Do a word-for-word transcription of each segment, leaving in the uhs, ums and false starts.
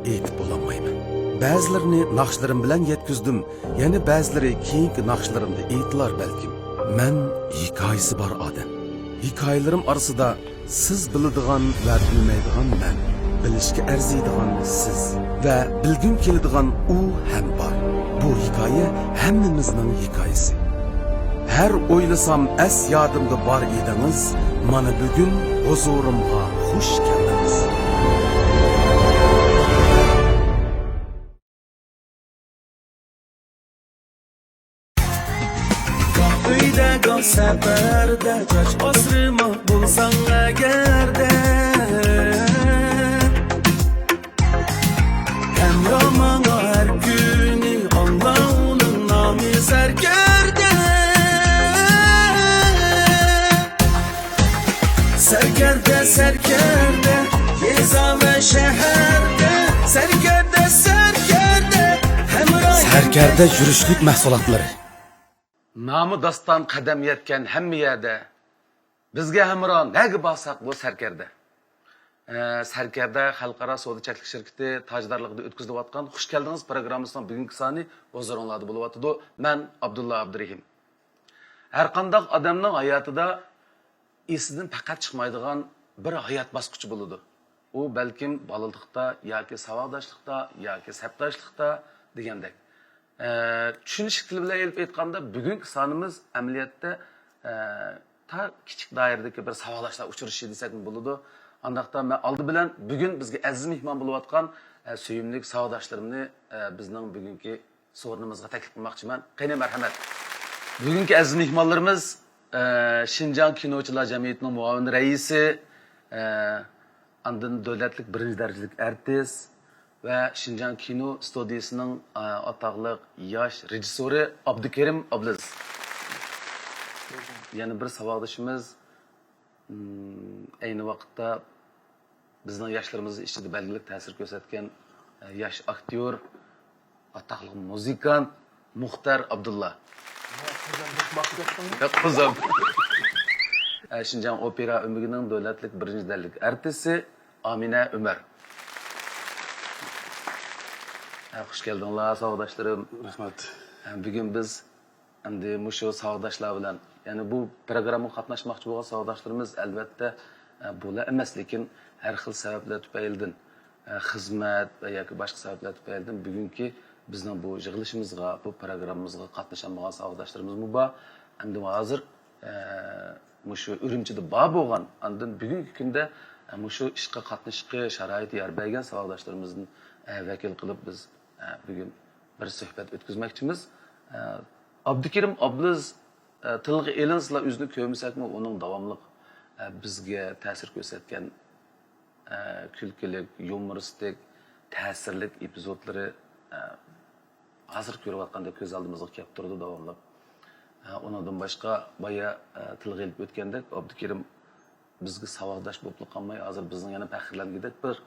ئېيتىپ بولالمايمەن. بەزىلىرىنى ناخشىلىرىم بىلەن يەتكۈزدۈم، يەنە بەزىلىرى كېيىنكى ناخشىلىرىمدا ئېيتىلار بەلكىم. مەن ھېكايىسى بار ئادەم. ھېكايىلىرىم ئارىسىدا سىز بىلىدىغان ۋە بىلمەيدىغان مەن، بىلىشكە ئەرزىيدىغان سىز ۋە بىلگۈم كېلىدىغان ئۇ ھەم بار. بۇ ھېكايە ھەممىمىزنىڭ ھېكايىسى. ھەر ئويلىسام ئەس يادىمدا بار ئىدىڭىز، مانا بۈگۈن ھۇزۇرۇمغا خۇش كەلدىڭىز. گاھ ئۆيدە، گاھ سەپەردە، چاچ ئاسرىما بولساڭ ئەگەردە. ھەمراھ ماڭا ھەر كۈنى، ئاڭلا ئۇنىڭ نامى سەركەردە. سەركەردە، سەركەردە، يېزا ۋە شەھەردە، سەركەردە، سەركەردە، ھەمراھ. سەركەردە يۈرۈشلۈك مەھسۇلاتلىرى. نامى داستان قەدەم يەتكەن ھەممە يەردە، بىزگە ھەمراھ نەگە بارساق بۇ سەركەردە. ئە، سەركەردە خەلقئارا سودا چەكلىك شىركىتى تاجدارلىقىدا ئۆتكۈزۈلۈۋاتقان خۇش كەلدىڭىز پروگراممىسىنىڭ بۈگۈنكى سانى ھۇزۇرۇڭلاردا بولۇۋاتىدۇ. مەن ئابدۇللا ئابدۇرېھىم. ھەرقانداق ئادەمنىڭ ھاياتىدا ئېسىدىن پەقەت چىقمايدىغان بىر ھايات باسقۇچى بولىدۇ. ئۇ بەلكىم بالىلىقتا ياكى ساۋاقداشلىقتا ياكى سەپداشلىقتا دېگەندەك. ئە، چۈشىنىشلىك تىل بىلەن ئېلىپ ئېيتقاندا، بۈگۈنكى سانىمىز ئەمەلىيەتتە، ئە، تا كىچىك دائىرىدىكى بىر ساۋاقداشلار ئۇچرىشىشى دېسەكمۇ بولىدۇ. ئانداقتا مەن ئالدى بىلەن بۈگۈن بىزگە ئەزىز مېھمان بولۇۋاتقان، ئە، سۆيۈملۈك ساۋاقداشلىرىمنى، ئە، بىزنىڭ بۈگۈنكى سورۇنىمىزغا تەكلىپ قىلماقچىمەن. قېنى، مەرھەمەت. بۈگۈنكى ئەزىز مېھمانلىرىمىز، ئە، شىنجاڭ كىنوچىلار جەمئىيىتىنىڭ مۇئاۋىن رەئىسى، ئە، ئاندىن دۆلەتلىك بىرىنچى دەرىجىلىك ئارتىس ۋە شىنجاڭ كىنو ستۇدىيىسىنىڭ، ئە، ئاتاقلىق ياش رېژىسسورى ئابدۇكېرىم ئابلىز. يەنە بىر ساۋاقدىشىمىز، ئەينى ۋاقىتتا بىزنىڭ ياشلىرىمىز ئىچىدە بەلگىلىك تەسىر كۆرسەتكەن، ئە، ياش ئاكتيور، ئاتاقلىق مۇزىكانت مۇختەر ئابدۇللا. ياق، قوزام. ئە، شىنجاڭ ئوپېرا ئۆمىكىنىڭ دۆلەتلىك بىرىنچى دەرىجىلىك ئارتىسى ئامىنە ئۆمەر. ئە، خۇش كەلدىڭلار، ساۋاقداشلىرىم. رەھمەت. ئە، بۈگۈن بىز ئەمدى مۇشۇ ساۋاقداشلار بىلەن، يەنى بۇ پروگراممىغا قاتناشماقچى بولغان ساۋاقداشلىرىمىز، ئەلۋەتتە، ئە، بۇلا ئەمەس، لېكىن ھەر خىل سەۋەبلەر تۈپەيلىدىن، ئە، خىزمەت ۋە ياكى باشقا سەۋەبلەر تۈپەيلىدىن بۈگۈنكى بىزنىڭ بۇ يىغىلىشىمىزغا، بۇ پروگراممىمىزغا قاتنىشالمىغان ساۋاقداشلىرىمىزمۇ بار. ئەمدى ھازىر، ئە، مۇشۇ ئۈرۈمچىدە بار بولغان، ئاندىن بۈگۈنكى كۈندە، ئە، مۇشۇ ئىشقا قاتنىشىشقا شارائىت يار بەرگەن ساۋاقداشلىرىمىزدىن، ئە، ۋەكىل قىلىپ بىز، ئە، بۈگۈن بىر سۆھبەت ئۆتكۈزمەكچىمىز. ئە، ئابدۇكېرىم ئابلىز، ئە، تىلغا ئېلىنسىلا ئۆزىنى كۆرمىسەكمۇ، ئۇنىڭ داۋاملىق، ئە، بىزگە تەسىر كۆرسەتكەن، ئە، كۈلكىلىك، يۇمۇرىستىك، تەسىرلىك ئېپىزودلىرى، ئە، ھازىر كۆرۈۋاتقاندەك كۆز ئالدىمىزغا كەپ تۇرىدۇ داۋاملىق. ئە، ئۇنىڭدىن باشقا بايا، ئە، تىلغا ئېلىپ ئۆتكەندەك، ئابدۇكېرىم بىزگە ساۋاقداش بولۇپلا قالماي، ھازىر بىزنىڭ يەنە پەخىرلەنگۈدەك بىر،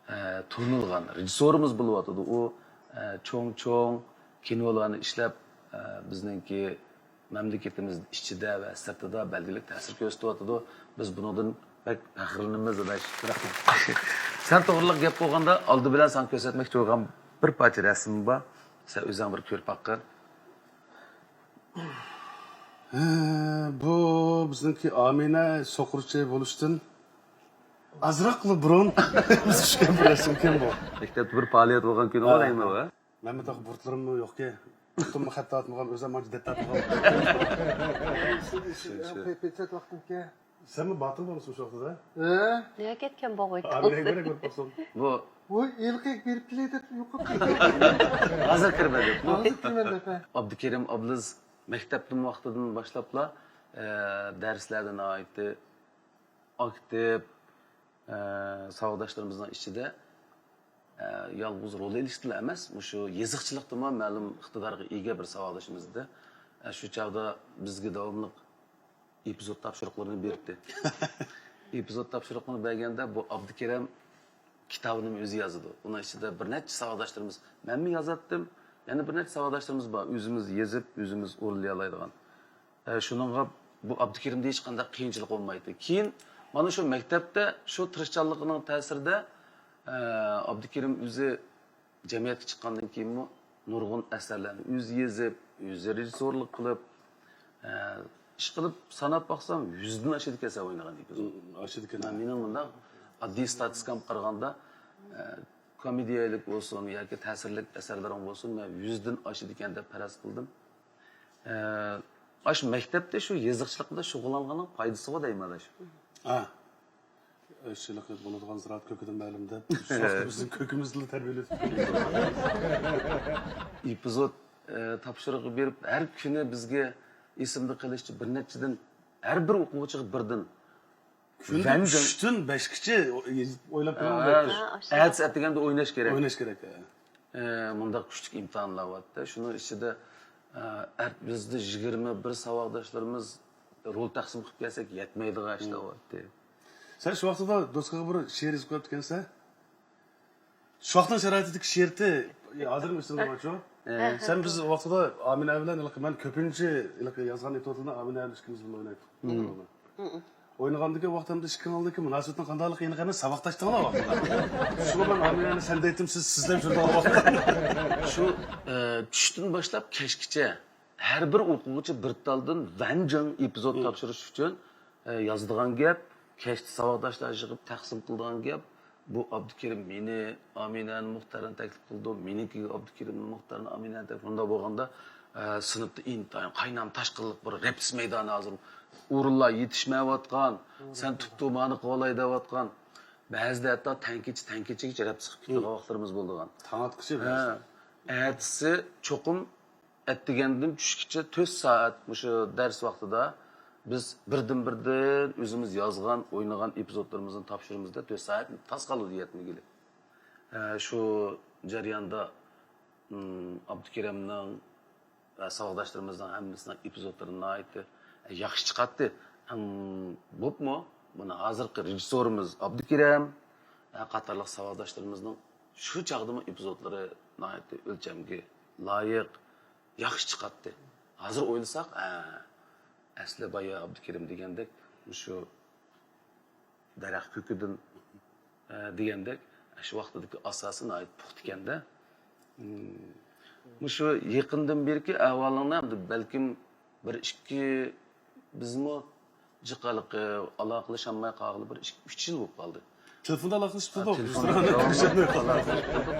ئە، تونۇلغان رېژىسسورىمىز بولۇۋاتىدۇ. ئۇ، ئە، چوڭ-چوڭ كىنولارنى ئىشلەپ، ئە، بىزنىڭكى مەملىكىتىمىز ئىچىدە ۋە سىرتىدا بەلگىلىك تەسىر كۆرسىتىۋاتىدۇ. بىز بۇنىڭدىن بەك پەخىرلىنىمىز، ئاداش. رەھمەت. سەن توغرىلىق گەپ قىلغاندا، ئالدى بىلەن ساڭا كۆرسەتمەكچى بولغان بىر پارچە رەسىمىم بار. سەن ئۆزۈڭ بىر كۆرۈپ باققىن. ھە، بۇ بىزنىڭكى ئامىنە سوقۇرچى بولۇشتىن ئازراقلا بۇرۇن بىز چۈشكەن بىر رەسىمكەن بۇ. مەكتەپتە بىر پائالىيەت بولغان كۈنى ھە. بولغايمۇ بۇ؟ مەنمۇ تېخى بۇرۇتلىرىممۇ يوقكەن. ئۇتۇممۇ خەت تارتمىغان، ئۆزۈم ئانچە دەت تارتمىغان. شۇ، شۇ، شۇ. پېچەت ۋاقتىمكەن. سەنمۇ باتۇر بولىسەن شۇ ۋاقىتتا. ھە؟ نېگە كەتكەن بوغۇي؟ ئامىنەگە بېرىپ بېرىپ باقسۇن. بۇ ۋوي، ھېلىقى بېرىپتىلى دەپ يوقاپ كەتتى. ھازىر كىرىمەن دەپ. ھازىر كىرىمەن دەپ، ھە. ئابدۇكېرىم ئابلىز مەكتەپتىن ۋاقتىدىن باشلاپلا، ئە، دەرسلەردە ناھايىتى ئاكتىپ، ئە، ساۋاقداشلىرىمىزنىڭ ئىچىدە، ئە، يالغۇز رول ئېلىشتىلا ئەمەس، مۇشۇ يېزىقچىلىقتىمۇ مەلۇم ئىقتىدارغا ئىگە بىر ساۋاقدىشىمىز ئىدى. ئە، شۇ چاغدا بىزگە داۋاملىق ئېپىزود تاپشۇرۇقلىرىنى بېرىتتى. ئېپىزود تاپشۇرۇقىنى بەرگەندە، بۇ ئابدۇكېرىم كىتابىنىمۇ ئۆزى يازىدۇ. ئۇنىڭ ئىچىدە بىر نەچچە ساۋاقداشلىرىمىز، مەنمۇ يازاتتىم، يەنە بىر نەچچە ساۋاقداشلىرىمىز بار، ئۆزىمىز يېزىپ، ئۆزىمىز ئورۇنلىيالايدىغان. ئە، شۇنىڭغا بۇ ئابدۇكېرىمدە ھېچقانداق قىيىنچىلىق بولمايتتى. كېيىن مانا شۇ مەكتەپتە شۇ تىرىشچانلىقىنىڭ تەسىرىدە، ئابدۇكېرىم ئۆزى جەمئىيەتكە چىققاندىن كېيىنمۇ نۇرغۇن ئەسەرلەرنى ئۆزى يېزىپ، ئۆزى رېژىسسورلۇق قىلىپ، ئىشقىلىپ ساناپ باقسام، يۈزدىن ئاشىدىكەن سەن ئوينىغان ئېپىزود. ئاشىدىكەن. مەن، مېنىڭ مۇنداق ئاددىي ستاتىستىكامغا قارىغاندا، كومېدىيەلىك بولسۇن ياكى تەسىرلىك ئەسەرلىرىڭ بولسۇن، مەن يۈزدىن ئاشىدىكەن دەپ پەرەز قىلدىم. ئاشۇ مەكتەپتە شۇ يېزىقچىلىق بىلەن شۇغۇللانغاننىڭ پايدىسى بار دەيمەن ئاشۇ. ھە. شۇنداق بولىدىغان زىرائەت كۆكىدىن مەلۇم دەپ، شۇ ۋاقىتتا بىزنىڭ كۆكىمىزدىلا تەربىيەلىدۇق. ئېپىزود، ئە، تاپشۇرۇقى بېرىپ، ھەر كۈنى بىزگە ئېسىمدە قېلىشىچە بىر نەچچىدىن، ھەر بىر ئوقۇغۇچىغا بىردىن. كۈندە ۋەنجىڭ. ئۈچتىن بەشكىچە ئويلاپ بېرىڭ دەيتتى. ھە، ئەتىسى ئەتىگەندە ئويناش كېرەك. ئويناش كېرەك، ھە. ئە، مۇنداق كۈچلۈك ئىمتىھانلار بارتتى. شۇنىڭ ئىچىدە، ئە، ئەر-، بىزدە يىگىرمە بىر ساۋاقداشلىرىمىز رول تەقسىم قىلىپ كەلسەك يەتمەيدىغان ئىشلار بارتتى. سەن شۇ ۋاقتىدا دوسكىغا بىر شېئىر يېزىپ قويۇپتىكەنسەن. شۇ ۋاقىتنىڭ شارائىتىدىكى شېئىرتى ھازىرمۇ ئېسىڭدە بارچۇ؟ ئە. سەن بىز ۋاقتىدا ئامىنە بىلەن ھېلىقى مەن كۆپىنچە ھېلىقى يازغان ئېپىزودلارنى ئامىنە بىلەن ئىككىمىز بىللە ئوينايتتۇق. ئوينىغاندىكى ۋاقتىمدا ئىككىڭلارنىڭكى مۇناسىۋىتىنىڭ قانداقلىقى ئېنىق ئەمەس، ساۋاقداشتىڭلار ۋاقتىدا. شۇڭا مەن ئامىنەنى سەن دەيتتىم، سىز، سىز دەپ يۈردىڭلار ۋاقتىدا. شۇ، ئە، چۈشتىن باشلاپ كەچكىچە ھەر بىر ئوقۇغۇچى بىر تالدىن ۋەنجىڭ ئېپىزود تاپشۇرۇش ئۈچۈن، ئە، يازىدىغان گەپ، كەچتە ساۋاقداشلار يىغىپ تەقسىم قىلىدىغان گەپ، بۇ ئابدۇكېرىم مېنى، ئامىنەنى، مۇختەرنى تەكلىپ قىلىدۇ، مېنىڭكىگە ئابدۇكېرىمنى، مۇختەرنى، ئامىنەنى تەكلىپ، بۇنداق بولغاندا، ئە، سىنىپتا ئىنتايىن قاينام تاشقىنلىق بىر رېپېتىتسىيە مەيدانى ھازىر. ئورۇنلار يېتىشمەيۋاتقان، سەن تۇپتۇ مانى قىلىۋالاي دەۋاتقان. بەزىدە ھەتتا تەڭكىچە، تەڭكىچىگىچە رەپ سىقىپ كېتىدىغان ۋاقىتلىرىمىز بولىدىغان. تاڭ ئاتقۇچە ھە. بەزىدە. ئەتىسى چوقۇم ئەتىگەندىن چۈشكىچە تۆت سائەت مۇشۇ دەرس ۋاقتىدا بىز بىردىن-بىردىن ئۆزىمىز يازغان، ئوينىغان ئېپىزودلىرىمىزنى تاپشۇرىمىزدە، تۆت سائەت تاس قالىدۇ يەتمىگىلى. ئە، شۇ جەرياندا، ئىم، ئابدۇكېرەمنىڭ ۋە ساۋاقداشلىرىمىزنىڭ ھەممىسىنىڭ ئېپىزودلىرى ناھايىتى ياخشى چىقاتتى. ئەڭ بوپمۇ، مانا ھازىرقى رېژىسسورىمىز ئابدۇكېرەم، ئە، قاتارلىق ساۋاقداشلىرىمىزنىڭ شۇ چاغدىمۇ ئېپىزودلىرى ناھايىتى ئۆلچەمگە لايىق، ياخشى چىقاتتى. ھازىر ئويلىساق، ئە، ئەسلى بايا ئابدۇكېرىم دېگەندەك، مۇشۇ دەرەخ كۆكىدىن، ئە، دېگەندەك، شۇ ۋاقتىدىكى ئاساسى ناھايىتى پۇختا ئىكەندە. مم. مۇشۇ يېقىندىن بېرىكى ئەھۋالىڭنى، بەلكىم بىر ئىككى، بىزمۇ جىق ھېلىقى ئالاقىلىشالماي قالغىلى بىر ئىككى، ئۈچ يىل بولۇپ قالدى. تېلېفوندا ئالاقىلىشىپ ھە، تۇردۇق. تېلېفوندا ئالاقىلىشىپ تۇردۇق.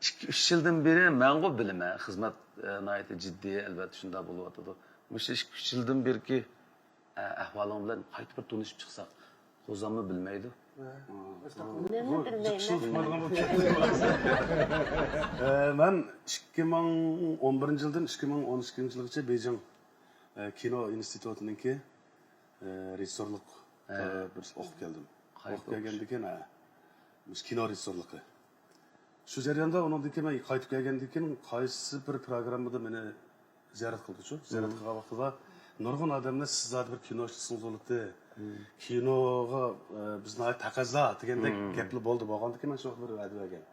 ئىككى، ئۈچ يىلدىن بېرى مەنغۇ بىلىمەن، خىزمەت، ئە، ناھايىتى جىددىي، ئەلۋەتتە شۇنداق بولۇۋاتىدۇ. مۇشۇ ئىككى، ئۈچ يىلدىن بېرىكى ئە، ئەھۋالىڭ بىلەن قايتا بىر تونۇشۇپ چىقساق، قوزاممۇ بىلمەيدۇ. نېمە بىلمەيمەن؟ ئە، مەن ئىككى مىڭ ئون بىرىنچى يىلدىن ئىككى مىڭ ئون ئىككىنچى يىلغىچە بېيجىڭ، ئە، كىنو ئىنستىتۇتىنىڭكى، ئە، رېژىسسورلۇق، ئە، بىر ئوقۇپ كەلدىم. ئوقۇپ كەلگەندىن كېيىن، ئە، مۇشۇ كىنو رېژىسسورلۇقى. شۇ جەرياندا ئۇنىڭدىن كېيىن مەن قايتىپ كەلگەندىن كېيىن قايسى بىر پروگراممىدا مېنى زىيارەت قىلدىچۇ. زىيارەت قىلغان ۋاقتىدا نۇرغۇن ئادەملەر سىز زادى بىر كىنو ئىشلىسىڭىز بولاتتى. كىنوغا، ئە، بىز ناھايىتى تەقەززا دېگەندەك گەپلەر بولدى. بولغاندىكىن مەن شۇ ۋاقىت بىر ۋەدە بەرگەن.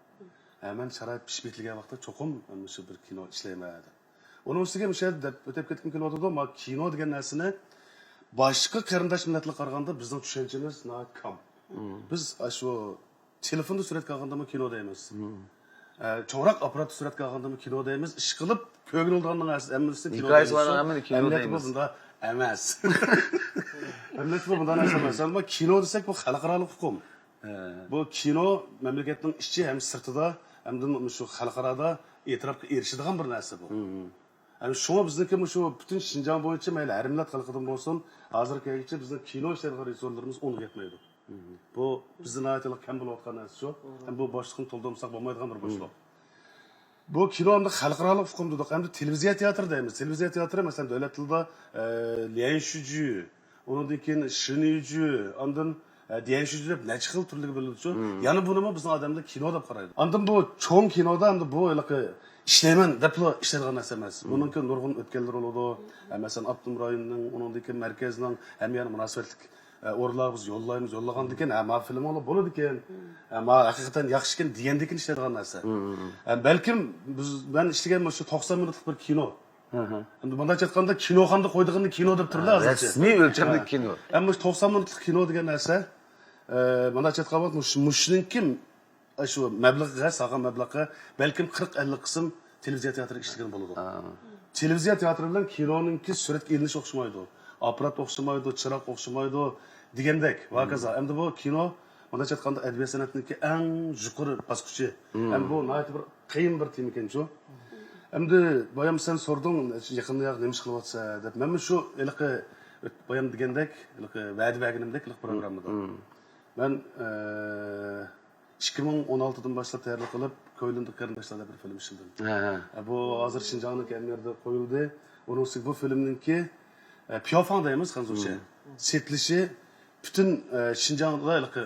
ھە، مەن شارائىت پىشىپ يېتىلگەن ۋاقىتتا چوقۇم مۇشۇ بىر كىنو ئىشلەيمەن دەپ. ئۇنىڭ ئۈستىگە مۇشۇ يەردە دەپ ئۆتۈپ كەتكۈم كېلىۋاتىدۇ، ما كىنو دېگەن نەرسىنى باشقا قېرىنداش مىللەتلەرگە قارىغاندا بىزنىڭ چۈشەنچىمىز ناھايىتى كام. بىز ئاشۇ تېلېفوندا سۈرەتكە ئالغاندىمۇ كىنو دەيمىز. ئە، چوڭراق ئاپپاراتتا سۈرەتكە ئالغاندىمۇ كىنو دەيمىز. ئىشقىلىپ، كۆرگىلى بولىدىغاننىڭ ھەممىسى كىنو دەيمىز. ھېكايىسى بارنىڭ ھەممىنى كىنو دەيمىز. ئەمەلىيەتتە بۇ مۇنداق ئەمەس. ئەمەلىيەتتە بۇ مۇنداق نەرسە ئەمەس. ئەمما كىنو دېسەك، بۇ خەلقئارالىق ئۇقۇم. بۇ كىنو مەملىكەتنىڭ ئىچى ھەم سىرتىدا، ھەمدە شۇ خەلقئارادا ئېتىراپقا ئېرىشىدىغان بىر نەرسە بۇ. ھەم شۇڭا بىزنىڭكى مۇشۇ پۈتۈن شىنجاڭ بويىچە مەيلى ھەر مىللەت خەلقىدىن بولسۇن، ھازىرغا كەلگۈچە بىزنىڭ كىنو ئىشلەيدىغان رېژىسسورلىرىمىز ئونغا يەتمەيدۇ. بۇ بىزدە ناھايىتى كەم بولۇۋاتقان نەرسە شۇ. ھەم بۇ بوشلۇقنى تولدۇرمىساق بولمايدىغان بىر بوشلۇق. بۇ كىنو ئەمدى خەلقئارالىق ئۇقۇم دېدۇق، ئەمدى تېلېۋىزىيە تىياتىرى دەيمىز. تېلېۋىزىيە تىياتىرى، مەسىلەن، دۆلەت تىلىدا، ئە، ليەنشىجۈ، ئۇنىڭدىن كېيىن شىنىجۈ، ئاندىن، ئە، ديەنشىجۈ دەپ نەچچە خىل تۈرلىرىگە بۆلۈنىدۇ. يەنە بۇنىمۇ بىزنىڭ ئادەملەر كىنو دەپ قارايدۇ. ئاندىن بۇ چوڭ كىنودا ئەمدى بۇ ھېلىقى ئىشلەيمەن دەپلا ئىشلەيدىغان نەرسە ئەمەس. بۇنىڭكى نۇرغۇن ئۆتكەللىرى بولىدۇ. ئە، مەسىلەن، ئاپتونوم رايوننىڭ، ئۇنىڭدىن كېيىن مەركەزنىڭ، ھەممە يەرنىڭ مۇناسىۋەتلىك، ئە، ئورۇنلارغا بىز يوللايمىز، يوللىغاندىن كېيىن، ھە، ما فىلىمىڭلار بولىدىكەن، ھە، ما ھەقىقەتەن ياخشىكەن دېگەندىن كېيىن ئىشلەيدىغان نەرسە. ئە، بەلكىم بىز، مەن ئىشلىگەن مۇشۇ توقسان مىنۇتلۇق بىر كىنو. ئەمدى مۇنداقچە ئېيتقاندا، كىنوخانىدا قويىدىغان كىنو دەپ تۇرىدۇ ھازىرچە. رەسمىي ئۆلچەمدىكى كىنو. ئەمما مۇشۇ توقسان مىنۇتلۇق كىنو دېگەن نەرسە، ئە، مۇنداقچە ئېيتقان ۋاقىت مۇش-، مۇشۇنىڭكى شۇ مەبلەغگە، سالغان مەبلەغگە بەلكىم قىرىق ئەللىك قىسىم تېلېۋىزىيە تىياتىرىغا ئىشلىگەن بولىدۇ. تېلېۋىزىيە تىياتىرى بىلەن كىنونىڭكى سۈرەتكە ئېلىنىشى ئوخشىمايدۇ. ئاپپارات ئوخشىمايدۇ، چىراغ ئوخشىمايدۇ دېگەندەك ۋە ھاكازا. ئەمدى بۇ كىنو، مۇنداقچە ئېيتقاندا، ئەدەبىيات سەنئەتنىڭكى ئەڭ يۇقىرى باسقۇچى. ھەم بۇ ناھايىتى بىر قىيىن بىر تېما ئىكەنچۇ. ئەمدى بايام سەن سورىدىڭ، يېقىندا نېمە ئىش قىلىۋاتىسەن دەپ. مەنمۇ شۇ ھېلىقى بايام دېگەندەك، ھېلىقى ۋەدە بەرگىنىمدەك ھېلىقى پروگراممىدا. مەن، ئە، ئىككى مىڭ ئون ئالتىدىن باشلاپ تەييارلىق قىلىپ، كويلىندا قېرىنداشلار دەپ بىر فىلىم ئىشلىدىم. ھە، ھە. ئە، بۇ ھازىر شىنجاڭنىڭ ھەممە يەردە قويۇلدى. ئۇنىڭ ئۈستىگە بۇ فىلىمنىڭكى، ئە، پيافاڭ دەيمىز خەنزۇچە. سېتىلىشى پۈتۈن، ئە، شىنجاڭدا ھېلىقى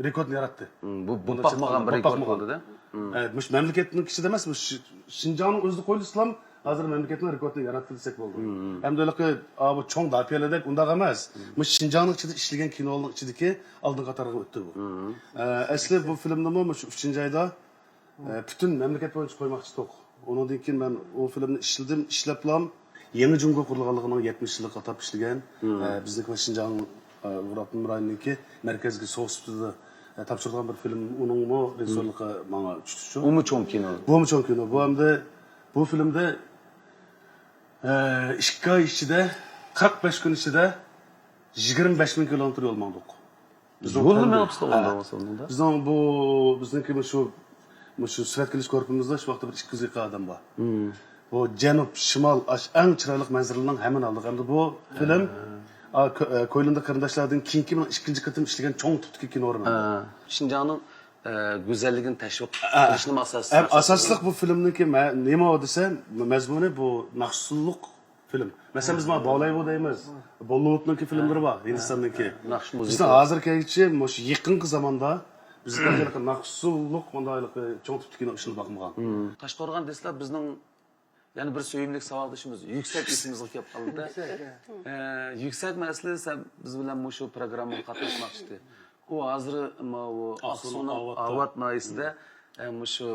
رېكورتنى ياراتتى. بۇ، بۇ بۇنداق باقمىغان بىر رېكورت بولدى-دە. ئە، مۇشۇ مەملىكەتنىڭ ئىچىدە ئەمەس، مۇشۇ شىنجاڭنىڭ ئۆزىدە قويۇلسىلام، ھازىر مەملىكەتنىڭ رېكورتىنى ياراتتى دېسەك بولىدۇ. ھەمدە ھېلىقى، ئا، بۇ چوڭ داپىيەلەردەك ئۇنداق ئەمەس. مۇشۇ شىنجاڭنىڭ ئىچىدە ئىشلىگەن كىنولارنىڭ ئىچىدىكى ئالدىنقى قاتارغا ئۆتتى بۇ. ئە، ئەسلى بۇ فىلىمنىمۇ مۇشۇ ئۈچىنچى ئايدا، ئە، پۈتۈن مەملىكەت بويىچە قويماقچى ئىدۇق. ئۇنىڭدىن كېيىن مەن ئۇ فىلىمنى ئىشلىدىم، ئىشلەپلام يېڭى جۇڭگو قۇرۇلغانلىقىنىڭ يەتمىش يىللىقىغا ئاتاپ ئىشلىگەن، ئە، بىزنىڭكى شىنجاڭ، ئە، ئۇيغۇر ئاپتونوم رايونىنىڭكى مەركەزگە سوۋغا سۈپىتىدە، ئە، تاپشۇرىدىغان بىر فىلىم، ئۇنىڭمۇ رېژىسسورلۇقى ماڭا چۈشتى شۇ. بۇمۇ چوڭ كىنو. بۇمۇ چوڭ كىنو. بۇ ئەمدى بۇ فىلىمدە، ئە، ئىككى ئاي ئىچىدە، قىرىق بەش كۈن ئىچىدە يىگىرمە بەش مىڭ كىلومېتىر يول ماڭدۇق. بىزنىڭ يولنى مېڭىپسىز ئۇندا. بىزنىڭ بۇ، بىزنىڭكى مۇشۇ، مۇشۇ سۈرەتكە ئېلىش گۇرۇپپىمىزدا شۇ ۋاقىتتا بىر ئىككى يۈز يېقىن ئادەم بار. بۇ جەنۇب، شىمال، ئاش ئەڭ چىرايلىق مەنزىرىلەرنىڭ ھەممىنى ئالدۇق. ئەمدى بۇ فىلىم، ئا، كو-، ئە، كويلىندا قېرىنداشلاردىن كېيىنكى مېنىڭ ئىككىنچى قېتىم ئىشلىگەن چوڭ تىپتىكى كىنو. شىنجاڭنىڭ، ئە، گۈزەللىكىنى تەشۋىق قىلىشنىمۇ ئاساس. ھەم ئاساسلىق بۇ فىلىمنىڭكى مە-، نېمە دېسە، مەزمۇنى بۇ ناخشا ئۇسسۇللۇق فىلىم. مەسىلەن، بىز مانا بالايۋو دەيمىز. بوللىۋۇدنىڭكى فىلىملىرى بار، ھىندىستاننىڭكى. ناخشا مۇزىكا. بىزنىڭ ھازىرغىچە مۇشۇ يېقىنقى زاماندا بىزنىڭ ناخشا ئۇسسۇللۇق مۇنداق چوڭ تىپتىكى كىنو ئىشلىنىپ باقمىغان. تاشقورغان دېسىلا بىزنىڭ يەنە بىر سۆيۈملۈك ساۋاقدىشىمىز يۈكسەك ئېسىمىزگە كېلىپ قالدى. يۈكسەك، ھە. ئە، يۈكسەك مەسىلىسى سەن بىز بىلەن مۇشۇ پروگراممىغا قاتناشماقچى ئىدى. ئۇ ھازىر ماۋۇ ئاقسۇنىڭ ئاقسۇنىڭ ئاۋات ئاۋات ناھىيەسىدە، ئە، مۇشۇ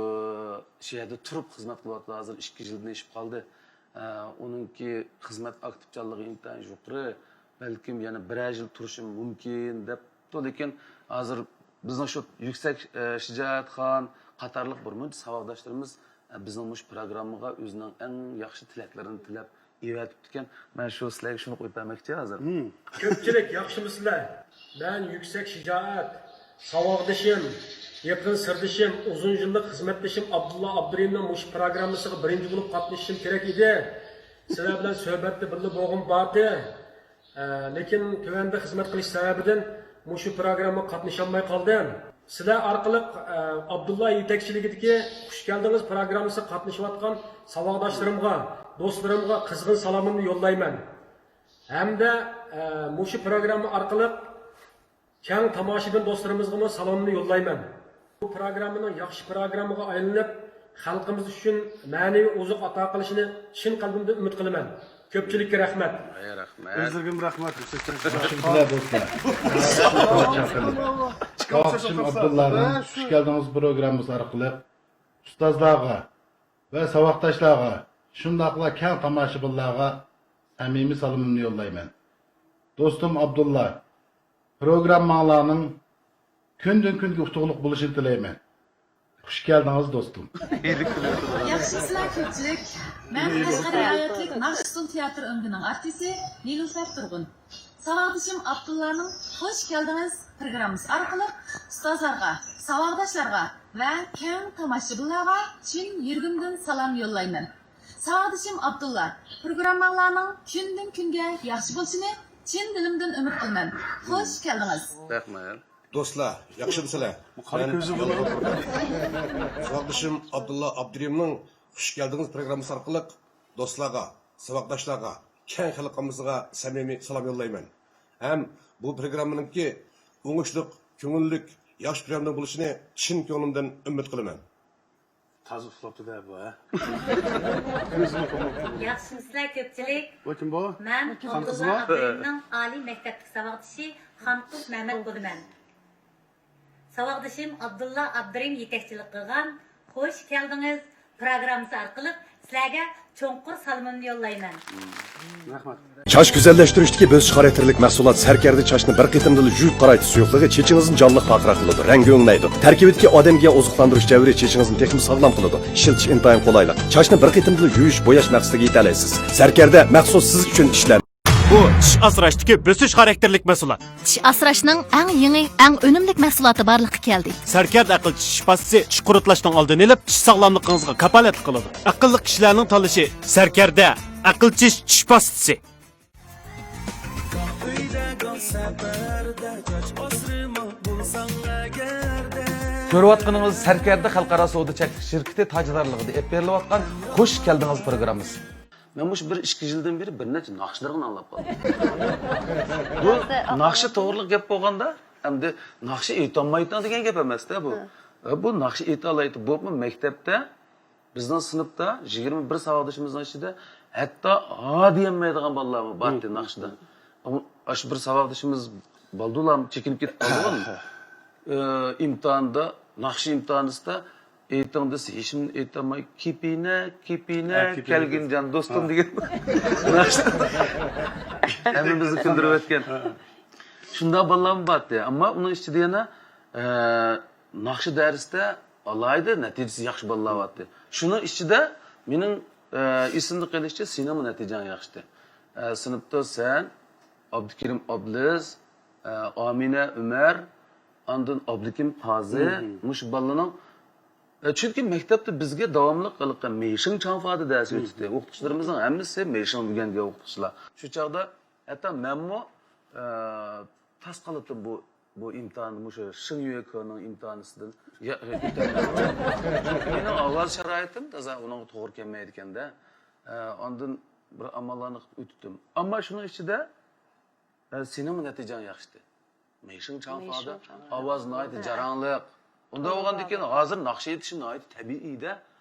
شۇ يەردە تۇرۇپ خىزمەت قىلىۋاتىدۇ. ھازىر ئىككى يىلدىن ئېشىپ قالدى. ئە، ئۇنىڭكى خىزمەت ئاكتىپچانلىقى ئىنتايىن يۇقىرى. بەلكىم يەنە بىرەر يىل تۇرۇشىمۇ مۇمكىن دەپتۇ. لېكىن ھازىر بىزنىڭ شۇ يۈكسەك، ئە، شىجائەتخان قاتارلىق بىر مۇنچە ساۋاقداشلىرىمىز، ئە، بىزنىڭ مۇشۇ پروگراممىغا ئۆزىنىڭ ئەڭ ياخشى تىلەكلىرىنى تىلەپ ئېۋەتىپتىكەن. مەن شۇ سىلەرگە شۇنى قويۇپ بەرمەكچى ھازىر. كۆپچىلىك، ياخشىمۇسىلەر؟ مەن يۈكسەك شىجائەت، ساۋاقدىشىم، يېقىن سىردىشىم، ئۇزۇن يىللىق خىزمەتدىشىم ئابدۇللا ئابدۇرېھىمنىڭ مۇشۇ پروگراممىسىغا بىرىنچى بولۇپ قاتنىشىشىم كېرەك ئىدى. سىلەر بىلەن سۆھبەتتە بىللە بولغۇم باردى. ئە، لېكىن تۆۋەندە خىزمەت قىلىش سەۋەبىدىن مۇشۇ پروگراممىغا قاتنىشالماي قالدىم. سىلەر ئارقىلىق، ئە، ئابدۇللا يېتەكچىلىكىدىكى خۇش كەلدىڭىز پروگراممىسىغا قاتنىشىۋاتقان ساۋاقداشلىرىمغا، دوستلىرىمغا قىزغىن سالامىمنى يوللايمەن. ھەمدە، ئە، مۇشۇ پروگرامما ئارقىلىق كەڭ تاماشىبىن دوستلىرىمىزغىمۇ سالامنى يوللايمەن. بۇ پروگراممىنىڭ ياخشى پروگراممىغا ئايلىنىپ، خەلقىمىز ئۈچۈن مەنىۋى ئوزۇق ئاتا قىلىشىنى چىن قەلبىمدىن ئۈمىد قىلىمەن. كۆپچىلىككە رەھمەت. ئەي، رەھمەت. ئۆزلىرىگىمۇ رەھمەت. ياخشىمۇسىلەر دوستلار؟ ساۋاقدىشىم ئابدۇللانىڭ خۇش كەلدىڭىز پروگراممىسى ئارقىلىق ئۇستازلارغا ۋە ساۋاقداشلارغا، شۇنداقلا كەڭ تاماشىبىنلارغا سەمىمىي سالىمىمنى يوللايمەن. دوستۇم ئابدۇللا، پروگرامماڭلارنىڭ كۈندىن-كۈنگە ئۇتۇقلۇق بولۇشىنى تىلەيمەن. خۇش كەلدىڭىز، دوستۇم. ياخشىمۇسىلەر كۆپچىلىك؟ مەن قەشقەر ۋىلايەتلىك ناخشا ئۇسسۇل تىياتىر ئۆمىكىنىڭ ئارتىسى نىلۇفەر تۇرغۇن. ساۋاقدىشىم ئابدۇللانىڭ خۇش كەلدىڭىز پروگراممىسى ئارقىلىق ئۇستازلارغا، ساۋاقداشلارغا ۋە كەڭ تاماشىبىنلارغا چىن يۈرىكىمدىن سالام يوللايمەن. ساۋاقدىشىم ئابدۇللا، پروگرامماڭلارنىڭ كۈندىن-كۈنگە ياخشى بولۇشىنى چىن دىلىمدىن ئۈمىد قىلىمەن. خۇش كەلدىڭىز. رەھمەت. دوستلار، ياخشىمۇسىلەر؟ مەن يالغۇز بىر ساۋاقدىشىم ئابدۇللا ئابدۇرېھىمنىڭ خۇش كەلدىڭىز پروگراممىسى ئارقىلىق دوستلارغا، ساۋاقداشلارغا، كەڭ خەلق ئاممىسىغا سەمىمىي سالام يوللايمەن. ھەم بۇ پروگراممىنىڭكى ئوڭۇشلۇق، كۆڭۈللۈك، ياخشى پروگرامما بولۇشىنى چىن كۆڭلۈمدىن ئۈمىد قىلىمەن. تازا ئۇخلاپتۇ-دە بۇ، ھە؟ ياخشىمۇسىلەر كۆپچىلىك؟ بۇ كىم بۇ؟ مەن خانقىزمۇ؟ ئابدۇللا ئابدۇرېھىمنىڭ ئالىي مەكتەپتىكى ساۋاقدىشى خانقىز مەمەت بولىمەن. ساۋاقدىشىم ئابدۇللا ئابدۇرېھىم يېتەكچىلىك قىلغان خۇش كەلدىڭىز پروگراممىسى ئارقىلىق سىلەرگە چوڭقۇر سالىمىمنى يوللايمەن. رەھمەت. چاچ گۈزەللەشتۈرۈشتىكى بۆسۈش خاراكتېرلىك مەھسۇلات سەركەردە چاچنى بىر قېتىمدىلا يۇيۇپ قارايتى سۇيۇقلۇقى چېچىڭىزنى جانلىق پارقىراق قىلىدۇ، رەڭگى ئۆڭلەيدۇ. تەركىبىدىكى ئادەمگە ئوزۇقلاندۇرۇش جەۋھىرى چېچىڭىزنى تېخىمۇ ساغلام قىلىدۇ. ئىشلىتىش ئىنتايىن قولايلىق. چاچنى بىر قېتىمدىلا يۇيۇش، بوياش مەقسىتىگە يېتەلەيسىز. سەركەردە مەخسۇس سىز ئۈچۈن ئىشلەندى. بۇ چىش ئاسراشتىكى بۆسۈش خاراكتېرلىك مەھسۇلات. چىش ئاسراشنىڭ ئەڭ يېڭى، ئەڭ ئۈنۈملۈك مەھسۇلاتى بارلىققا كەلدى. سەركەردە ئەقىل چىش شىپاسى چىش قۇرۇتلاشنىڭ ئالدىنى ئېلىپ، چىش ساغلاملىقىڭىزغا كاپالەتلىك قىلىدۇ. ئەقىللىق كىشىلەرنىڭ تاللىشى سەركەردە ئەقىل چىش چىش پاستىسى. كۆرۈۋاتقىنىڭىز سەركەردە خەلقئارا سودا چەكلىك شىركىتى تاجدارلىقىدا ئېلىپ بېرىلىۋاتقان خۇش كەلدىڭىز پروگراممىسى. مەن مۇشۇ بىر ئىككى يىلدىن بېرى بىر نەچچە ناخشىلىرىڭنى ئاڭلاپ قالدىم. بۇ ناخشا توغرىلىق گەپ بولغاندا، ئەمدى ناخشا ئېيتالمايتتىڭ دېگەن گەپ ئەمەستە بۇ. بۇ ناخشا ئېيتالايتتى، بولۇپمۇ مەكتەپتە بىزنىڭ سىنىپتا يىگىرمە بىر ساۋاقدىشىمىزنىڭ ئىچىدە ھەتتا ھا دېيەلمەيدىغان بالىلارمۇ بارتى ناخشىدا. ئاشۇ بىر ساۋاقدىشىمىز بالدۇرلا چېكىنىپ كېتىپ قالغان. ئىمتىھاندا، ناخشا ئىمتىھانىسىدا ئېيتىڭ دېسە، ھېچنېمىنى ئېيتالماي، كېپىنە، كېپىنە، كەلگىنجان دوستۇم دېگەن ناخشا ھەممىمىزنى كۈلدۈرۈۋەتكەن. شۇنداق بالىلارمۇ بارتى. ئەمما ئۇنىڭ ئىچىدە يەنە، ئە، ناخشا دەرسىدە ئالاھىدە نەتىجىسى ياخشى بالىلار بارتى. شۇنىڭ ئىچىدە مېنىڭ، ئە، ئېسىمدە قېلىشىچە سېنىڭمۇ نەتىجەڭ ياخشىتى. ئە، سىنىپتا سەن، ئابدۇكېرىم ئابلىز، ئە، ئامىنە ئۆمەر، ئاندىن ئابلىكىم قازى، مۇشۇ بالىنىڭ، ئە، چۈنكى مەكتەپتە بىزگە داۋاملىق ھېلىقى مېيشىڭ چاڭفادە دەرس ئۆتىدۇ. ئوقۇتقۇچىلىرىمىزنىڭ ھەممىسى مېيشىڭ ئۆگەنگەن ئوقۇتقۇچىلار. شۇ چاغدا ھەتتا مەنمۇ، ئە، تاس قالاتتىم بۇ، بۇ ئىمتىھان، مۇشۇ شېڭيۈەكېنىڭ ئىمتىھانىسىدىن يا-، ئۆتەلمەي. چۈنكى مېنىڭ ئاۋاز شارائىتىم تازا ئۇنىڭغا توغرا كەلمەيدىكەندە. ئە، ئاندىن بىر ئاماللارنى قىلىپ ئۆتتۈم. ئەمما شۇنىڭ ئىچىدە، ئە، سېنىڭمۇ نەتىجەڭ ياخشىتى. مېيشىڭ چاڭفادە ئاۋاز ناھايىتى جاراڭلىق. ئۇنداق بولغاندىن كېيىن ھازىر ناخشا ئېيتىشى ناھايىتى تەبىئىيدە.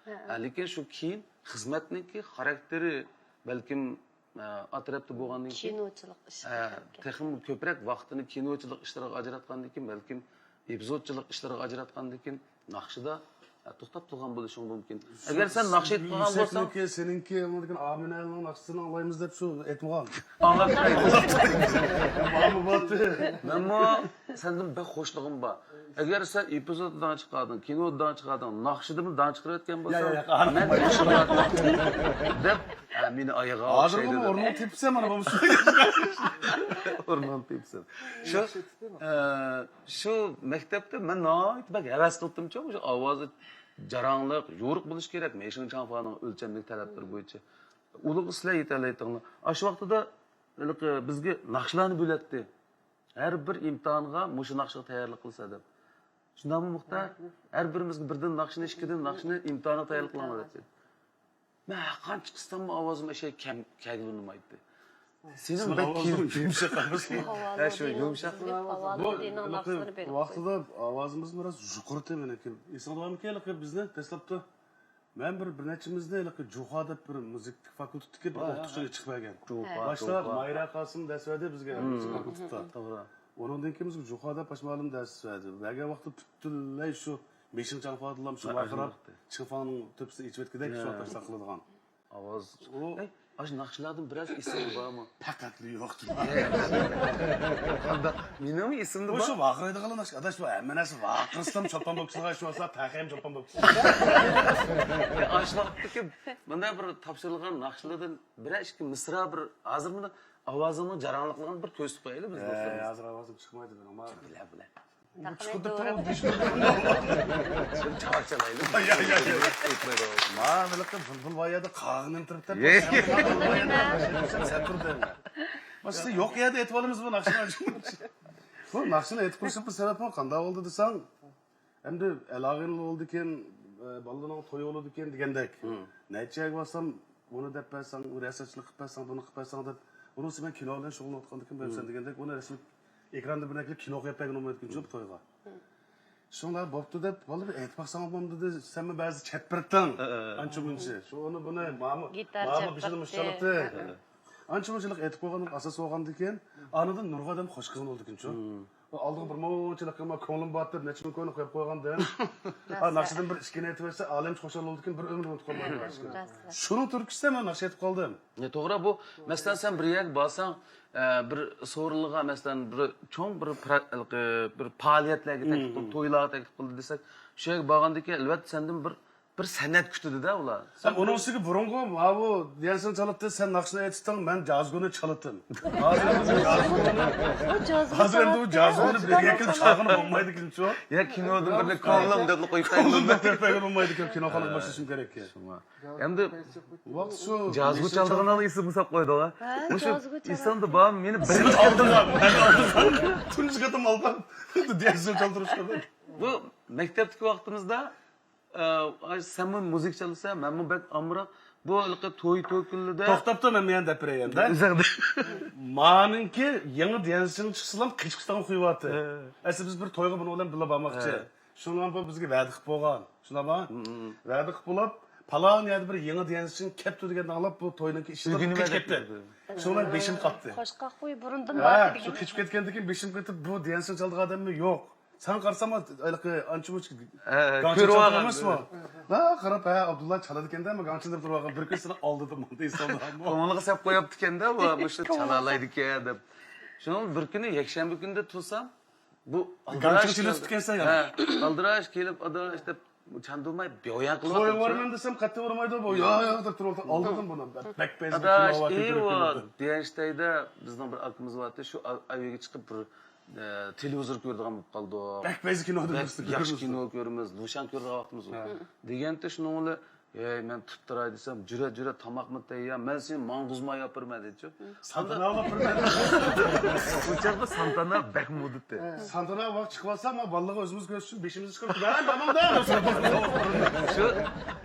ھە، لېكىن شۇ كېيىن خىزمەتنىڭكى خاراكتېرى بەلكىم، ئە، ئات تەرەپتە بولغاندىن كېيىن، كىنوچىلىق ئىشلىرى، ھە، تېخىمۇ كۆپرەك ۋاقتىنى كىنوچىلىق ئىشلىرىغا ئاجراتقاندىن كېيىن، بەلكىم ئېپىزودچىلىق ئىشلىرىغا ئاجراتقاندىن كېيىن ناخشىدا، ھە، توختاپ تۇرغان بولۇشۇڭ مۇمكىن. ئەگەر سەن ناخشا ئېيتىپ قالغان بولساڭ، سېنىڭكى، سېنىڭكى ئاندىن كېيىن ئامىنەنىڭ ناخشىسىنى ئاڭلايمىز دەپ شۇ ئېيتمىغان. ئاڭلاپ بېرەي. مەنمۇ سەندىن بەك خوشلۇقۇم بار. ئەگەر سەن ئېپىزودتا داڭ چىقاردىڭ، كىنودا داڭ چىقاردىڭ، ناخشىدىمۇ داڭ چىقىرىۋەتكەن بولساڭ، مەن دەپ، ھە، مېنى ئايىغا ئوخشايدۇ. ھازىرغىمۇ ئورنۇڭنى تېپىپسەن مانا بۇ. ئورنۇڭنى تېپىپسەن. شۇ، ئە، شۇ مەكتەپتە مەن ناھايىتى بەك ھەۋەس قىلىپتىمچۇ، شۇ ئاۋازى جاراڭلىق، يورۇق بولۇشى كېرەك، مېيشىڭ چاڭفانىڭ ئۆلچەملىك تەلەپلىرى بويىچە. ئۇلۇغا سىلەر يېتەلەيتىڭلار. ئاشۇ ۋاقتىدا ھېلىقى بىزگە ناخشىلارنى بۆلەتتى. ھەر بىر ئىمتىھانغا مۇشۇ ناخشىغا تەييارلىق قىلسا دەپ. شۇنداقمۇ مۇختەر؟ ھەر بىرىمىزگە بىردىن ناخشىنى، ئىككىدىن ناخشىنى ئىمتىھانغا تەييارلىق قىلىڭلار دەيتتى. مەن ھەرقانچە قىلساممۇ ئاۋازىم ئەشەگە كەم، كەلگىلى ئۇنىمايتتى. سېنىڭ بەك يۇمشاق ئەمەسمۇ؟ ھە، شۇ يۇمشاق. بۇ ۋاقتىدا ئاۋازىمىزمۇ بىراز يۇقىرى تېمىنىڭكى. ئېسىڭدە بارمىكىن، بىزنى دەسلەپتە مەن بىر، بىر نەچچىمىزنى ھېلىقى جۇخا دەپ بىر مۇزىكا فاكۇلتېتىدىكى بىر ئوقۇتقۇچى چىقىپ بەرگەن. باشتا مايرا قاسىم دەرس بەردى بىزگە مۇزىكا فاكۇلتېتتا. توغرا. ئۇنىڭدىن كېيىن بىزگە جۇخا دەپ باشقا مۇئەللىم دەرس بەردى. بەرگەن ۋاقتىدا پۈتۈنلەي شۇ مېيشىڭ چاڭفادىلام شۇ ۋارقىراپ، چىڭفاڭنىڭ تۆپىسىدە ئېچىۋەتكۈدەك شۇ تاشلاق قىلىدىغان. ئاۋاز. ئەي، ئاشۇ ناخشىلاردىن بىرەر ئېسىڭدە بارمۇ؟ پەقەتلا يوق. قانداق؟ مېنىڭمۇ ئېسىمدە بار. شۇ ۋارقىرايدىغانلا ناخشا. ئاداش، بۇ ھەممە نەرسە ۋارقىرىسىلا چولپان بولۇپ كېتىدىغان، شۇ ۋاقىتتا پەخەم چولپان بولۇپ كېتىدۇ. ئاشۇ ۋاقىتتىكى مۇنداق بىر تاپشۇرۇلغان ناخشىلاردىن بىرەر ئىككى مىسرا بىر، ھازىر مۇنداق ئاۋازىمنىڭ جاراڭلىقلىرىنى بىر كۆرسىتىپ قويايلى بىز دوستلىرىمىز. ھازىر ئاۋازىم چىقمايدۇ مېنىڭ. بىلە، بىلە. چاۋاك چالايلى. مانا بىلقى بۇلبۇل بايادا قاغىنىم تۇرۇپ، سەن تۇر دەيمەن. ماشىنا يوق يەردە ئېيتىپ ئالىمىز بۇ ناخشىنى. بۇ ناخشىنى ئېيتىپ قويۇشۇمنىڭ سەۋەبى قانداق بولدى دېسەڭ، ئەمدى ئەل-ئاغىنىلەر بولىدىكەن، بالىلارنىڭ تويى بولىدىكەن دېگەندەك. نەچچە يەرگە بارسام، ئۇنى دەپ بەرسەڭ، رەسسامچىلىق قىلىپ بەرسەڭ، بۇنى قىلىپ بەرسەڭ دەپ، ئۇنىڭ ئۈستىگە مەن كىنو بىلەن شۇغۇللىنىۋاتقاندىكىن بىلىسەن دېگەندەك، ئۇنى رەسمىي ئېكراندا بىر نەرسە كىنو قويۇپ بەرگىلى بولمايدىكەنچۇ بۇ تويغا. شۇڭلار بوپتۇ دەپ، بالىلار ئېيتىپ باقساڭ بولمامدۇ دېدى، سەنمۇ بەزى چەتپىرىتتىڭ. ئانچە مۇنچە. شۇ ئۇنى بۇنى ماما، ماما بىشىنى مۇشۇ چالاتتى. ئانچە مۇنچىلىق ئېيتىپ قويغاندىن ئاساس بولغاندىكىن، ئانىدىن نۇرغۇن ئادەم خوش قىلغان بولىدىكەنچۇ. ئالدىغا بىر مۇنچىلىك قىلما، كۆڭلۈم بار دەپ نەچچە مىڭ كوينى قويۇپ قويغاندىن، ھا، ناخشىدىن بىر ئىككىنى ئېيتىۋەتسە، ئالەمچە خۇشال بولىدىكەن، بىر ئۆمۈر ئۇنتۇپ قالمايدۇ. شۇنىڭ تۈرتكىسىدە مەن ناخشا ئېيتىپ قالدىم. يا، توغرا، بۇ، مەسىلەن، سەن بىر يەرگە بارساڭ، ئە، بىر سورۇنلىغا، مەسىلەن، بىر چوڭ بىر پرا-، ھېلىقى بىر پائالىيەتلەرگە تەكلىپ قىلدى، تويلارغا تەكلىپ قىلدى دېسەك، شۇ يەرگە بارغاندىن كېيىن، ئەلۋەتتە، سەندىن بىر، بىر سەنئەت كۈتىدۇ-دە ئۇلار. ھەم ئۇنىڭ ئۈستىگە بۇرۇنقى ماۋۇ دىيەنسىڭ چالاتتى، سەن ناخشىنى ئېيتىستىڭ، مەن جازگۇنى چالىتىم. ھازىر ئەمدى بۇ جازگۇنى، بۇ جازگۇ ھازىر ئەمدى بۇ چالاتتى. جازگۇنى بىرگە كېلىپ چالغىلى بولمايدىكەنچۇ. يا، كىنودىن بىرنى كوڭلۇم دەپلا قويۇپ كوڭلۇم دەپ قويۇپ بولمايدىكەن، كىنوخانىغا باشلىشىم كېرەك. شۇڭا. ئەمدى ۋاقىت شۇ جازگۇ چالىدىغان ئىسىم ساپ قويدۇ. ھە، مۇشۇ جازگۇ چالاتتى. ئېسىڭدە بارمۇ؟ مېنى بىرىنچى قېتىم، مەن ئالدىم. تۇنجى قېتىم ئالغان. دىيەنسىڭ چالدۇرۇشقا. بۇ مەكتەپتىكى ۋاقتىمىزدا، ئە، ئاي، سەنمۇ مۇزىكا چالىسەن، مەنمۇ بەك ئامراق. بۇ ھېلىقى توي، توي كۈنلىرىدە. توختاپتۇ، مەن مەن دەپ بېرەي ئەمدى. ئۆزۈڭدە. مانىڭكى يېڭى دىيەنسىڭ چىقسىلا قېچىپ كېتىدىغان خۇي بارتى. ھە. ئەسلى بىز بىر تويغا بۇنىڭ بىلەن بىللە بارماقچى. ھە. شۇنىڭ بىلەن بۇ بىزگە ۋەدە قىلىپ بولغان. شۇنداقمۇ؟ ھە، ھە. ۋەدە قىلىپ بولۇپ، پالان يەردە بىر يېڭى دىيەنسىڭ كەپتۇ دېگەننى ئاڭلاپ، بۇ توينىڭكى ئىشىدىن ئۆگىنىپ قېچىپ كەتتى. شۇنىڭ بىلەن بېشىم قاتتى. قوشقاق خۇي بۇرۇندىن ھە، بار شۇ دېگەن. قېچىپ كەتكەندىن كېيىن بېشىم قېتىپ، بۇ دىيەنسىڭ چالىدىغان ئادەممۇ يوق. ساڭا قارىسام، ھېلىقى ئانچە-مۇنچە ھە، ھە، گاڭچە كۆرۈۋالغان ئەمەسمۇ؟ ھە، قاراپ، ھە، ئابدۇللا چالىدىكەن-دە، مەن گاڭچىنى دەپ تۇرۇۋالغان. بىر كۈنى سېنى ئالدىدىم، ئالدى ئىسلامدا. كۆڭلىگە سەپ قويۇپتىكەن-دە، بۇ، مۇشۇ چالالايدىكەن دەپ. شۇنىڭ بىر كۈنى يەكشەنبە كۈنىدە تۇرسام، بۇ گاڭچىنى ئالدىراش چېلىۋېتىپتىكەنسەن يەنە. ھە، ئالدىراش كېلىپ، ئالدىراش دەپ چاندۇرماي بويان قىلىۋاتىدۇ. قويۇپ يۈرىمەن دېسەم، قەتئىي ئۇرمايدۇ بۇ. يا، يا دەپ تۇرۇۋاتىدۇ. ئالدىدىم بۇنى. بەك بەزىدە ئاداش، كىنو ئەي، دېگەن ئىشتەيدە بىزنىڭ بىر ئاكىمىز بارتى، شۇ ئا-، ئاۋىگە چىقىپ بىر، ئە، تېلېۋىزور كۆرىدىغان بولۇپ قالدۇق. بەك بەزىدە كىنو بەك ياخشى كىنو كۆرىمىز، لۇشيەن كۆرىدىغان ۋاقتىمىز بار. ھە. دېگەنتى شۇنىڭ بىلەن، ئەي، مەن تۇتتۇراي دېسەم، جۈرە، جۈرە، تاماقمۇ تەييار، مەن سېنى ماڭغۇزماي ئاپىرىمەن دېدىچۇ. سانتانا ئاپىرىمەن. ئۇ چاغدا سانتانا بەك مودىتى. سانتانا ۋاقىت چىقىۋالسا، ما بالىلارغا ئۆزىمىز كۆرسۇن، بېشىمىزنى چىقىرىپ، ھە، ماڭدىم. شۇ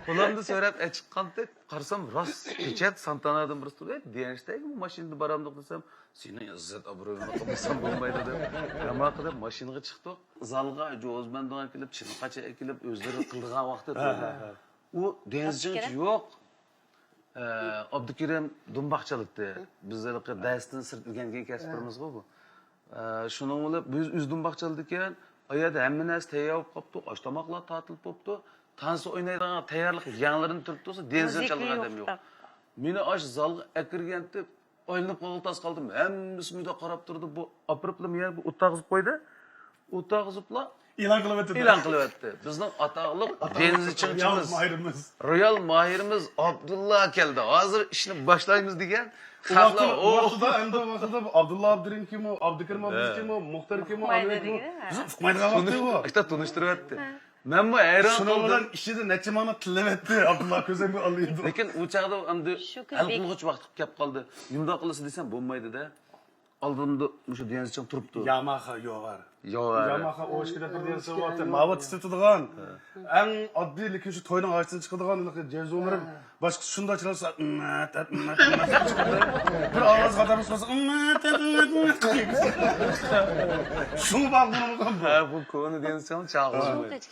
قولۇمدا سۆرەپ ئەچىققانتى، قارىسام، راست پېچەت سانتانادىن بىرسى تۇرۇپ، ئەي، دىيەنشتەيگە مۇ ماشىنىدا بارامدۇق دېسەم، سېنىڭ ئىززەت ئابرۇيۇڭنى قىلمىسام بولمايدۇ دەپ، ھەممە قىلىپ ماشىنىغا چىقتۇق. زالغا جوز بەندۇڭ ئەكېلىپ، چىنە قاچا ئەكېلىپ، ئۆزلىرى قىلىدىغان ۋاقتى. ھە، ھە، ھە. ئۇ دېڭىزچىڭچى يوق. ئە، ئابدۇكېرىم دۇمباق چالاتتى. بىز ھېلىقى دەرستىن سىرت ئۆگەنگەن كەسىپلىرىمىزغۇ بۇ. ئە، شۇنىڭ بىلەن بىز ئۆزى دۇمباق چالىدىكەن. ئۇ يەردە ھەممە نەرسە تەييار بولۇپ قاپتۇ، ئاش تاماقلار تارتىلىپ بوپتۇ. تانسا ئوينايدىغان تەييارلىق يەڭلىرىنى تۈرۈپ تۇرسا، دېڭىزچىڭ چالىدىغان ئادەم يوق. مېنى ئاشۇ زالغا ئەكىرگەنتى، ئايلىنىپ قالغىلى تاس قالدىم. ھەممىسى مۇنداق قاراپ تۇرىدۇ. بۇ ئاپىرىپلا مېنى بۇ ئولتۇرغۇزۇپ قويدى. ئولتۇرغۇزۇپلا ئېلان قىلىۋەتتى. ئېلان قىلىۋەتتى. بىزنىڭ ئاتاقلىق دېڭىزچىڭچىمىز، رېئال ماھىرىمىز ئابدۇللا كەلدى. ھازىر ئىشنى باشلايمىز دېگەن. خەقلەر، ئۇ ۋاقتىدا، ئەمدى ۋاقتىدا ئابدۇللا ئابدۇرېھىمكىمۇ، ئابدۇكېرىم ئابدۇكېرىمكىمۇ، مۇختەركىمۇ، ئامىركىمۇ، بىزنى ئۇقمايدىغان ۋاقتى ئۇ. ئاشتا تونۇشتۇرۇۋەتتى. مەنمۇ ھەيران قالدىم. شۇنىڭ بىلەن ئىچىدە نەچچە مانا تىللىۋەتتى، ئابدۇللا كۆزۈڭگە ئالىدۇ. لېكىن ئۇ چاغدا ئەمدى ھەل قىلغۇچ ۋاقىت كەپ قالدى. نېمانداق قىلىسىز دېسەم، بولمايدۇ-دە. ئالدىمدا مۇشۇ دىيەنسىڭ تۇرۇپتۇ. ياماخا يوغار. يوغار. ياماخا ئوشكىدە بىر دىيەنسىڭ بارتى. ماۋۇ تىترېتىدىغان. ئەڭ ئاددىي، لېكىن شۇ توينىڭ ئارىسىدىن چىقىدىغان، جېزۇمىرىم. باشقىسى شۇنداق چىقارسا، بىر ئاۋاز خاتا بولسا، شۇڭا باغلىنىپ قالدى. ھە، بۇ كونا دىيەنسىڭ چاغلىشىپ.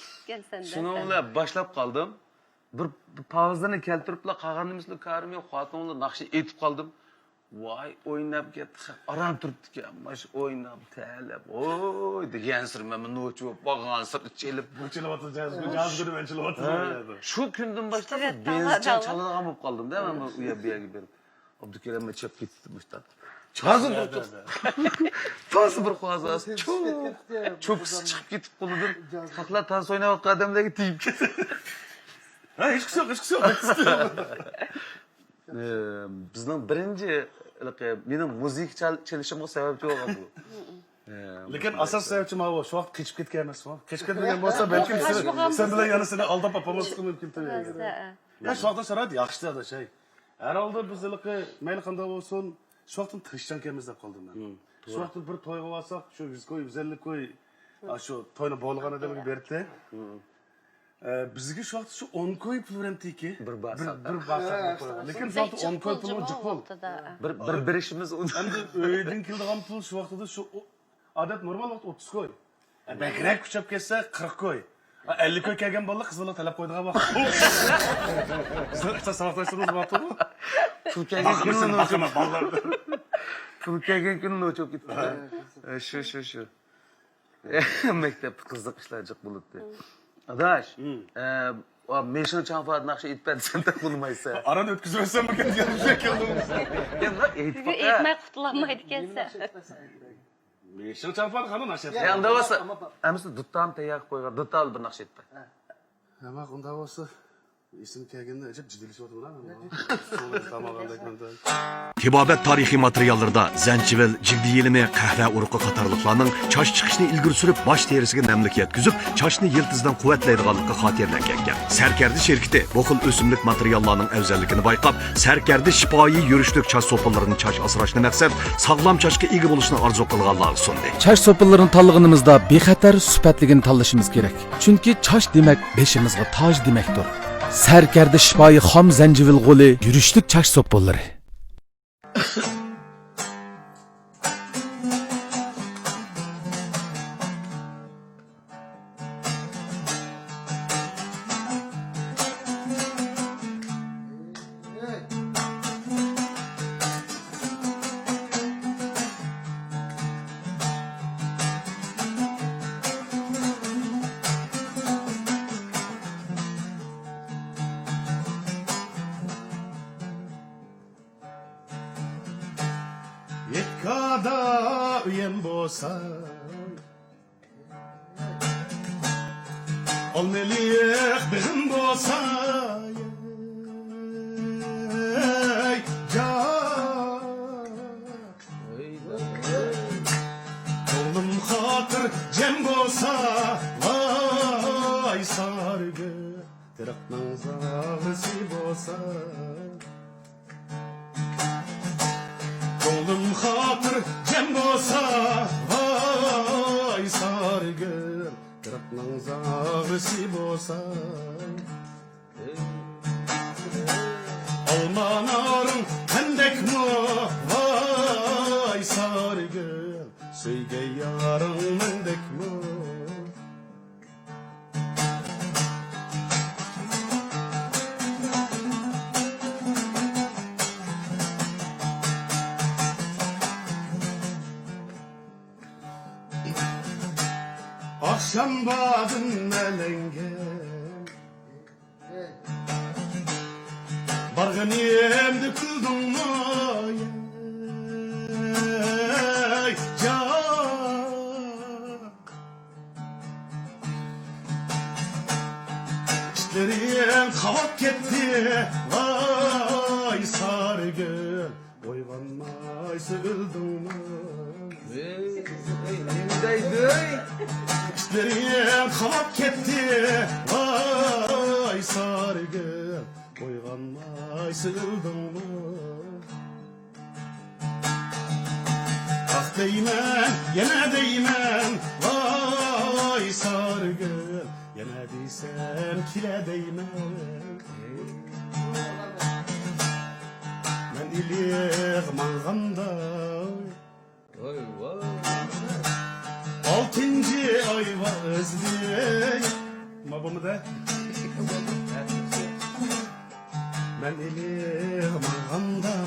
شۇنىڭ بىلەن باشلاپ قالدىم. بىر، بىر پاۋىزلىرىنى كەلتۈرۈپلا قالغان نېمىسىلا كارىم يوق، خوتۇنۇملا ناخشا ئېيتىپ قالدىم. ۋاي، ئويناپ كەتتى، ئاران تۇرۇپتىكەن، ماش ئويناپ، تەلەپ، ھوي دېگەنسېرى مەنمۇ نوچى بولۇپ، بارغانسېرى چېلىپ. بۇ چېلىۋاتىدۇ، جاز، جاز گۈلى بىلەن چېلىۋاتىدۇ. ھە. شۇ كۈندىن باشلاپ دېڭىزچىڭ چالىدىغان بولۇپ قالدىم-دە، مەن بۇ ئۇ يەر، بۇ يەرگە بېرىپ. ئابدۇكېرىم چىقىپ كېتىپتۇ مۇشتاق. تازا بولدۇق. تازا بىر قازا. چوپىسى چىقىپ كېتىپ قولىدىن. خەقلەر تانسا ئويناۋاتقان ئادەملەرگە تېگىپ كەتتى. ھە، ھېچقىسى يوق، ھېچقىسى يوق. ئى، بىزنىڭ بىرىنچى، ھېلىقى، مېنىڭ مۇزىكا چال-، چېلىشىمغا سەۋەبچى بولغان بۇ. ئى، لېكىن ئاساس سەۋەبچى ماۋۇ، شۇ ۋاقىت قېچىپ كەتكەن ئەمەسمۇ؟ قېچىپ كەتمىگەن بولسا، بەلكىم سەن، سەن بىلەن يەنە سېنى ئالداپ ئاپالماسلىقى مۇمكىن. يا، شۇ ۋاقىتتا شارائىت ياخشى ئاداش، ھەي. ھەر ھالدا بىز ھېلىقى مەيلى قانداق بولسۇن، شۇ ۋاقىتتىن تىرىشچان ئىكەنمىز دەپ قالدىم مەن. شۇ ۋاقىتتا بىر تويغا بارساق، شۇ يۈز كوي، يۈز ئەللىك كوي، ئاشۇ توينى بولغان ئادەمگە بېرىتتى. ئە، بىزگە شۇ ۋاقىتتا شۇ ئون كوي پۇل بېرەمتىكى. بىر بار ساتا. بىر، بىر بار ساتا تويغا. لېكىن شۇ ۋاقىتتا ئون كوي پۇلمۇ جىق پۇل. بىر، بىر بېرىشىمىز ئۇنى. ئەمدى ئۆيدىن كېلىدىغان پۇل شۇ ۋاقتىدا شۇ ئادەت نورمال ۋاقىت ئوتتۇز كوي. بەكرەك كۈچەپ كەتسە، قىرىق كوي. ئەللىك كوي كەلگەن بالىلار قىز بالا تەلەپ قويىدىغان ۋاقىت. بىزنىڭ ئىقتىساد ساۋاقداشلىرىمىز بارتۇرغۇ. پۇل كەلگەن كۈنى نوچ بولۇپ كېتىپتۇ. شۇ، شۇ، شۇ. مەكتەپتە قىزىق ئىشلار جىق بولاتتى. ئاداش، ئە، مېشىڭ چاڭفادىن ناخشا ئېيتىپ بەر دېسەم، بولمايسەن. ئاران ئۆتكۈزۈۋەتسەم بۇ گەپنى. يا، ئېيتىپ بۈگۈن باقە. ئېيتماي قۇتۇلالمايدىكەنسەن. مېشىڭ چاڭفادىن قانداق ناخشا يا، ئەمەسە دۇتام تەييار قىلىپ قويغان، دۇتام بىر ناخشا ئېيتىپ بەر. ھە، ماق ئۇنداق بولسا، ئېسىمگە كەلگەندە ئەجەب جىددىيلىشىۋاتىمەن ھە. تېبابەت تارىخىي ماتېرىياللىرىدا زەنجىۋىل، جىگدە يېلىمى، قەھۋە ئۇرۇقى قاتارلىقلارنىڭ چاچ چىقىشىنى ئىلگىرى سۈرۈپ، باش تېرىسىگە نەملىك يەتكۈزۈپ، چاچنى يىلتىزىدىن قۇۋۋەتلەيدىغانلىقى خاتىرىلەنگەنىكەن. سەركەردە شىركىتى بۇ خىل ئۆسۈملۈك ماتېرىياللارنىڭ ئەۋزەللىكىنى بايقاپ، سەركەردە شىپائىي يۈرۈشلۈك چاچ سوپۇنلىرىنى چاچ ئاسراشنى مەقسەت، ساغلام چاچقا ئىگە بولۇشنى ئارزۇ قىلغانلارغا سۇندى. چاچ سوپۇنلىرىنى تاللىغىنىمىزدا بىخەتەر، سۈپەتلىكىنى تاللىشىمىز كېرەك. چۈنكى چاچ دېمەك بېشىمىزغا تاج دېمەكتۇر. سەركەردە شىپائىي خام زەنجىۋىل غولى، يۈرۈشلۈك چاچ سوپۇنلىرى. يەككادا ئۆيەم بولسا، ئالمىلىق بېغىم بولسا، جان. كۆڭلۈم خاتىرجەم بولسا، ۋاي سارىگۈل، تېرىقنىڭ زاغرىسى بولسا. كۆڭلۈم خاتىرجەم بولسا، ۋاي سارىگۈل، تېرىقنىڭ زاغرىسى بولسا. ئالما نارىڭ قەندەكمۇ، ۋاي سارىگۈل، سۆيگەن يارىڭ مەندەكمۇ. ئاخشام باردىم ئەلەڭگە، بارغىنىمدا كۈلدۈڭمۇ، يەي جان؟ ئىتلىرىڭ قاۋاپ كەتتى، ۋاي سارىگۈل، ئويغانمايسا ئۆلدۈڭمۇ؟ ۋەي، ۋەي، نېمە دەيدۇ؟ ئىتلىرىڭ قاۋاپ كەتتى، ۋاي سارىگۈل، ئويغانمايسا ئۆلدۈڭمۇ؟ ئاھ دەيمەن، يەنە دەيمەن، ۋاي سارىگۈل، يەنە دېسەم كېلە دەيمەن. مەن ئىلىغ ماڭغاندا، ۋاي، ۋاي. ئالتىنچى ئاي ۋازدى. ما بولمىدى؟ مەن ئېلىغ ماڭغاندا،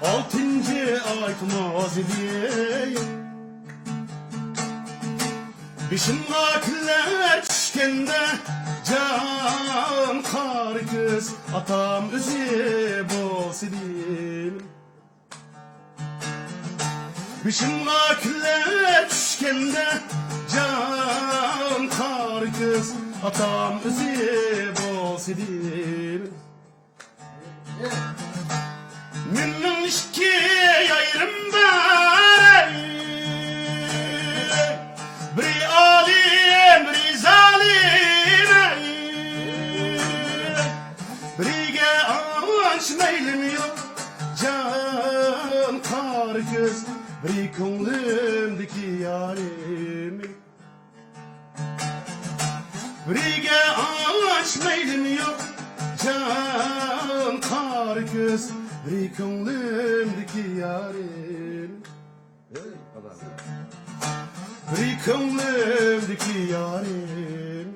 ئالتىنچى ئاي تۇماز ئىدى. بېشىمغا كۈنلەر چۈشكەندە، جان قارا كۆز ئاتام ئۆزى بولسىدى. بېشىمغا كۈنلەر چۈشكەندە، جان قارا كۆز ئاتام ئۆزى بولسىدى. مېنىڭ ئىككى يايرىم بار، بىرى ئالىم، بىرى زالىم. بىرىگە ئانچە مەيلىم يوق، جان قارا كۆز، بىرى كۆڭلۈمدىكى يارىم. بىرىگە ئانچە مەيلىم يوق، جان قارا كۆز، بىرى كۆڭلۈمدىكى يارىم. بىرى كۆڭلۈمدىكى يارىم.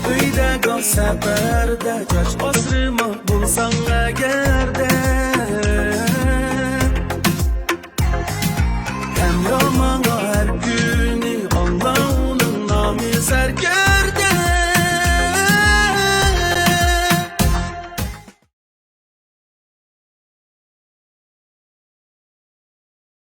ئۆي دەگاھ سەپەردە چاچ ئاسرىماق بولساڭ ئەگەردە، ھەمرا